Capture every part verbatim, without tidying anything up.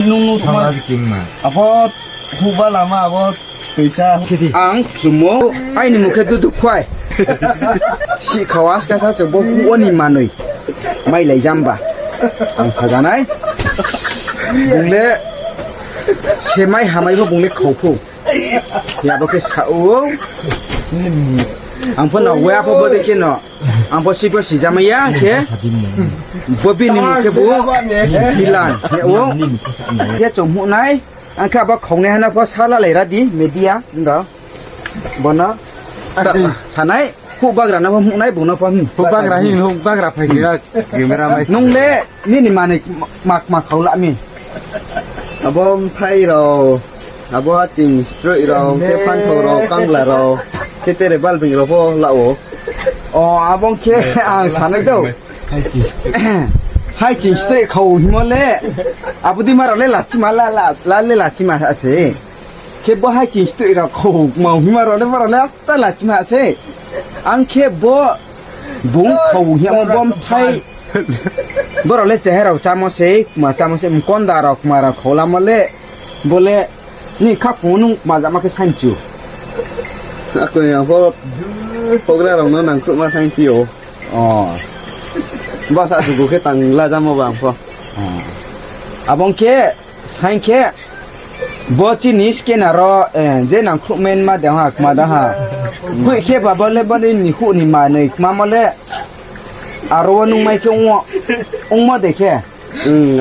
Nung nung samra di kingma. Abo huba lama abo toisa. Ang khlummo, aini mung khe Dudu Khwai. Sihkhao askasa se bo kuo ni manoi. Mailai jamba. Ang sajanai. Bung le semai hamai pho bung le khau pho. Ya bo khe sa ou. Ang pho no wa pho bo de khe no. Ang pho si pho si jamai ya khe. Bo bini mung khe bo. Hilan. He ou. Khe chung hmuh nai. Ang khe abo khongnai hana pho sala lai ra di media. Ndo. Bono. Thanai. Hukbagra no pho hmuh nai bung no pho. Hukbagra hin, hukbagra phai si ra. Camera mai. Nung le nini manoi ma, ma khau la mi. Abo mphai rao, abo aching stroi rao, khe phanthao rao, kangla rao, khe tere balbing rao pho la ou. O, abo khe ang sanai do. Hai ching stroi khau himo le. Abo di ma rao le lachima la, la, la le lachima ha se. Khe bo hai ching stroi rao khau ma himo rao le, ma rao le asta lachima ha se. Ang khe bo bung khau himo bo mphai. Bo rao le chehai rao chámo se, kma chámo se, mkonda rao kma rao khau lamo le, bo le, ni khaphung nung kma jama khe saingchu. Akoi ang pho, houhgra rao no nangkhruhma saingphi ou. O. Bsa dugu khe tang la jamo ba ang pho. O. Abo khe, saing khe, bo chini scanner rao, eh, je nangkhruhma de ha, kma da ha. Khui khe ba bo le bo ni huh ni manoi kmamo le. Aro wo nung mai khe ongmo, ongmo de khe.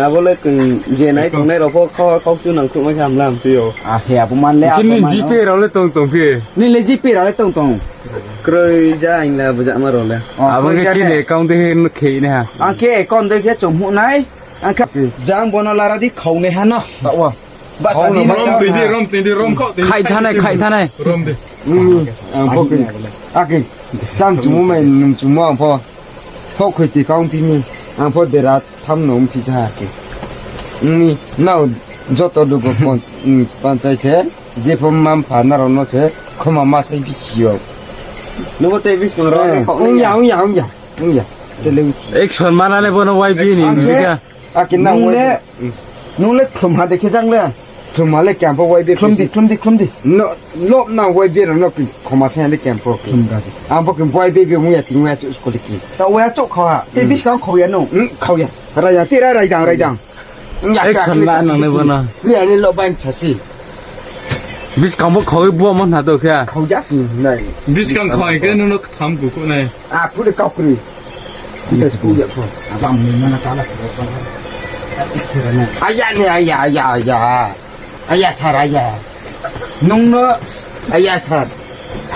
Abo le kung je nai tongnai rao pho kau, kau chu nangkhruhmai khe hamla hamphi ou. Akhe abo man le abo man GPay rao le tong tong phi. Nini le GPay rao le tong tong. Kroi ja hing la bujama rao le. Abo khe chini account de khe khe nai ha. Ang khe account de khe chung hmuh nai. Ang khe jang bono lara di khaunai ha no. Taoh wo. Bahcha di rom tui di, rom tui di, rom khau tui di. Khai thanai, khai thanai. Rom di. Ang pho khe. Akhe. Chang chumo mai nung chumo ang pho. Houhkhoi tui kau phi mi. Ang pho dera tham no phi tha khe. Nini nao joto dugu panchai se. Je pho mma mpha nrao no se. Khoma ma sai bisi ou. Nungbo tei buskang rao. Ong ya, ong ya, ong ya. Ong ya. Tele bisi. Action mana le bono YB ni. Akhe nang le, nung le khlumha de khe jang le. Khlumha le kempo YB khlum di, khlum di, khlum di. Lob na YB rao no khoma sa le kempo. Ang pho kempo YB be mung ya ting ya chouh kho le ki. Taoh ya chouh khau ha. Tei buskang khau ya nung. Khau ya. Rai ya, tei ra rai dang, rai dang. Action la nang nai bono. Ni ani lo ban chasi. Buskang bo khau bo mo na do khe. Khau ya nai. Buskang khau khe nung no ktham kuku nai. A, phu de kau kri. Ita sku ya phu. Abang ni mana kala. Aya ni, aya, aya, aya. Aya sar, aya. Nung no, aya sar.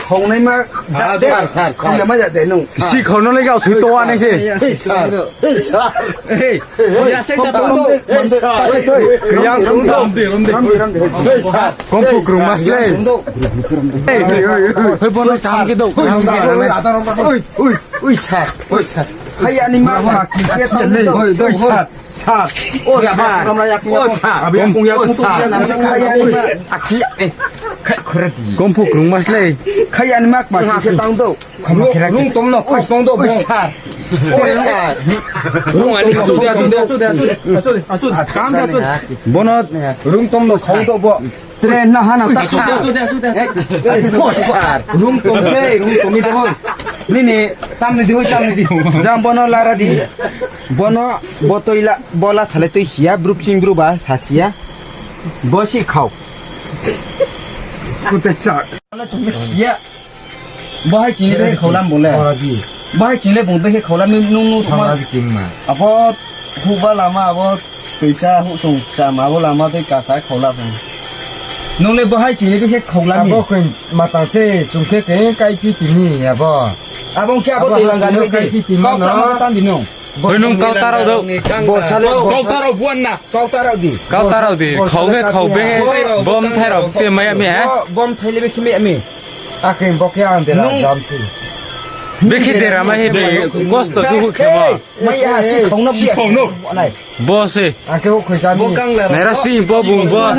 Khongnaima, sar, sar, sar. Khongnaima ja de nung. Si khongno le gao sui to wa nai se. Hei sar. Hei sar. Hei. Ya se ka tong do. Hei sar. Hei, hei. Yang tong do. Ram de, ram de. Hei sar. Kongphu krung mas le. Hei, hei, hei. Hei, bono sam ke do. Hei sar. Ui, ui, ui sar. Ui sar. Hai ani ma ma. Ui sar. Sar. O sar. O sar. Abi ya kung ya kung ya na. Aki ya. Khai khore di. Kongphu krung mas le. Khai ani mak ma khe tang do. Rung tom no khos tong do bo. Sar. O sar. Rung ani chu de chu de chu de chu de chu de chu de. Kam de chu. Bono rung tom no khos do bo. Tre na hana ta. Chu de chu de chu de. O sar. Rung tom de rung tom ni de bo. Nini tam ni di oi tam ni di. Jang bono lara di. Bono bo toi la, bo la thale toi siya, bru pching bru ba sa siya. Bo si khau. Kutai cha. Ala chung siya. Bo hai chini be khaulam bo le. Bo hai chini le bung be khe khaulam ni nung nung thang. Abo huba lama abo toisa hu sung chama abo lama toi kasa khaulam. Nung le bo hai chini be khe khaulam ni. Abo koi matang se chung khe khe kai phi tini abo. Abo khe abo toi langga ni kai phi tini. Kau no. Tang di nung. Hoi nung kau tarao do. Bo sale bo kautarao buan na. Kau tarao di. Kau tarao di. Khau khe khau be. Bom thai rao te maya mi ha. Bom thai le be khimi mi. Akhe bo khe ang dera jam si. Be khe dera ma he be. Kosto du khe ma. Maya si khong no bi. Khong no. Bo se. Akhe ho khoi jam. Bo kang le. Nai ras ti bo bung bo.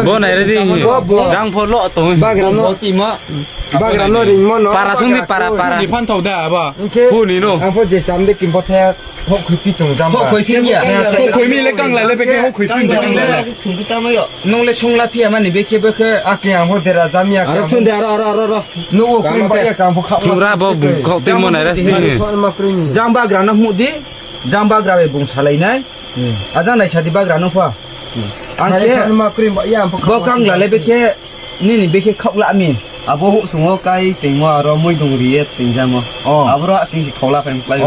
Bo nai re di. Jang pho lo tong. Bagra no. Bo ti ma. Bagra no ringmo no. Para sung di, para, para. Ni phanthao da, abo. Hing khe huni no. Ang pho je cham de kim bo the, houhkhoi pi tong jam ba. Houhkhoi pi ya. Houhkhoi mi le kangla le beke houhkhoi pi tong jam ba. Nung le sungla phi ya mani beke beke. Ake ang pho dera jam ya. Aro phun de, aro, aro, aro, aro. Nung o krim ba ya kang pho khap. Phungra bo bung khau tei mo nai ra sini. Jang bagra no hmuh di. Jang bagra bai bung salai nai. Ajang nai sa di bagra no pha. Ang khe bo kangla le beke. Nini beke khaoh la mi. Abo houhsung wo kai tingmo aro muidung ri ye tingjamo. Aboro asing si khaoh la phai mklai.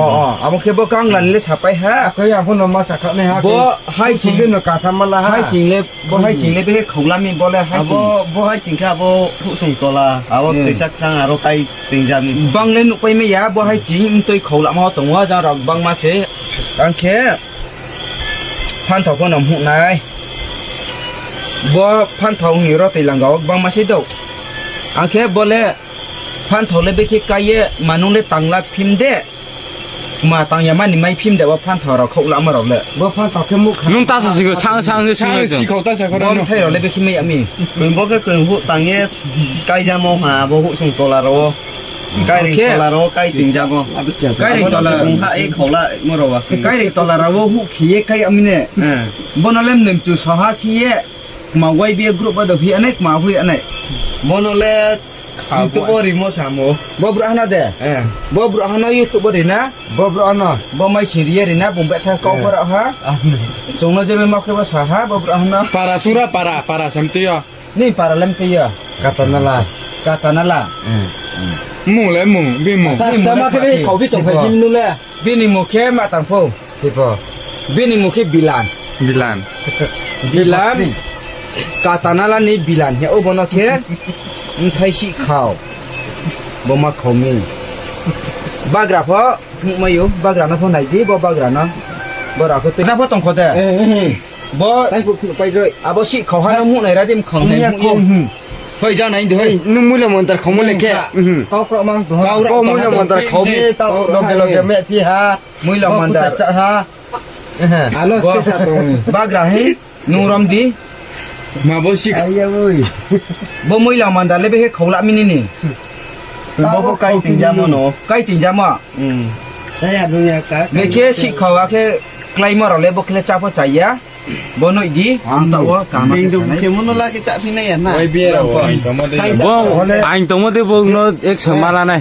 Abo khe bo kangla ni le sapai ha. Akoi ang pho no ma sakha nai ha. Bo hai ching de no kasa ma la ha. Hai ching le, bo hai ching le beke khaoh la mi bo le hai ching. Abo bo hai ching khe abo houhsung tola. Abo tuisa kchang aro kai tingjami. Bang le nuhpai mai ya bo hai ching mtoi khaoh la ma tong wo jang rao bangma se. Ang khe. Phanthao pho no mhuh nai. Bo phanthao hing ro tei langa wo gbangma se dou. Ang khe bo le phanthao le bekhe kai ye manung le tangla phim de. Kma tang ya mani mai phim de bo phanthao rao khaoh lama rao le. Bo phanthao khe mukha. Nung ta sa sing kho, sang, sang, sang, si kho ta sa kho. Bo mthai rao le bekhe mai ya mi. Koi bo khe koi huh tang ye kai jamo ha, bo houhsung tola rao. Kairing tola rao kai tingjamo. Kairing tola. Bung ha e khaoh la mo rao wa. Kairing tola rao wo huh khe ye kai ya mi ne. Bono le mnemchu soha khe ye. Kma Y B A group ba do phi anai, kma hui anai. Bono le YouTube wo rimo samo. Bo brouh hano de. Bo brouh hano YouTube wo rina. Bo brouh hano. Bo mai sing ri ye rina, bung betha kau pho rao ha. Chung no je mai ma khe bo sa ha, bo brouh hano. Para sura, para, para samti yo. Ni para le mtui yo. Katanala. Katanala. Mung le mung, bini mung. Sama khe bini khau bi tong phai bini nu le. Bini mung khe ma tang pho. Sipo. Bini mung khe Bilan. Bilan. Bilan. Katanala ni Bilan he o bono khe. Mthai si khau. Bo ma khau mi. Bagra pho. Nuhmai ou, bagra no pho nai di, bo bagra no. Bo rao khe tui. Na pho tong kho de. Bo, abo si khau ha no muh nai ra di mkhang nai muh ye. Hoi, ja nai di, hoi. Nung muila mandar khau mo le khe. Kau kro mang. Bo muila mandar khau mi, tao loge loge meh phi ha. Muila mandar. Cha ha. Alo, bo, bagra he. Nung rom di. Ma bo si. Bo muila mandar le bekhe khau la mi nini. Bo pho kai tingjamo no. Kai tingjamo. Bekhe si khau akhe kláimo rao le bo khe le chá pho chá ya. Bo noi di. Ang taoh wo kama khe sanai. Khe mono la khe chá phi nai ya na. Bo aing tongmo de bo no ek so ma la nai.